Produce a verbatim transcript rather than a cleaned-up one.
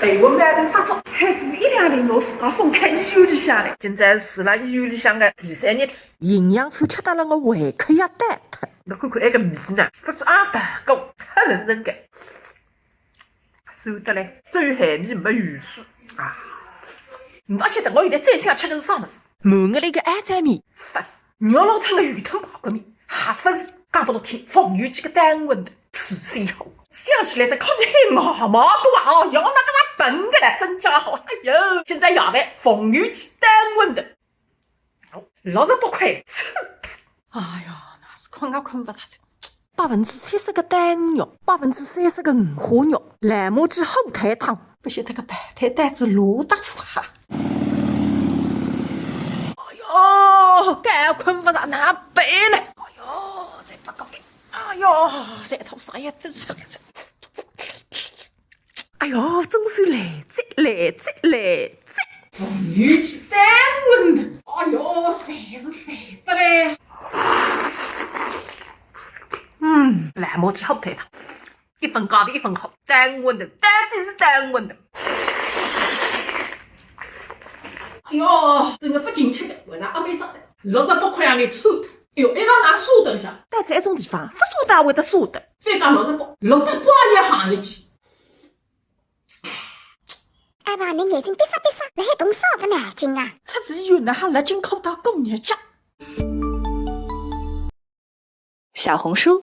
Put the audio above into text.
哎，我们两人发作，孩子一两年我自家送到医院里向来。今朝住辣医院里向个第三日天，营养餐吃得了我胃口要断脱。侬看看埃个面呢，发作啊，大个，黑沉沉个，酸得来，只有咸味没油水啊。侬晓得我现在最想吃个是啥物事？满月楼个莴苣面，勿是，肉弄成个鱼头排骨面，还勿是，讲拨侬听，凤游记个单馄饨。 是是好，想起来这口气还蛮毛多啊！哦哟，那个那笨个了，真家伙！哎哟，现在夜饭凤游记单馄饨，六十八块，吃。哎呀，那是困也困勿着觉。百分之七十个丹肉，百分之三十个五花肉，辣辣鸡火腿汤，勿晓得个白菜单子落得出哈。哎哟，搿困勿着，哪办呢？哎哟，再拨个 哎哟，馋头啥也等上来着。哎哟，总算来哉，来哉，来哉！凤游记单馄饨，哎哟，馋是馋得嘞。嗯，辣辣鸡火腿汤，一份价钿一份货，单馄饨，到底是单馄饨。哎哟，真个勿进去个，我那阿妹子 六十八块洋钿吃脱，哎哟，一道拿舍得一下。到搿种地方，勿舍得也会得舍得。反讲六十八，六百八也行得去。阿爸，侬眼睛闭上闭上，辣海动啥个脑筋啊？出仔医院哪哼勒进口到过日脚？小红书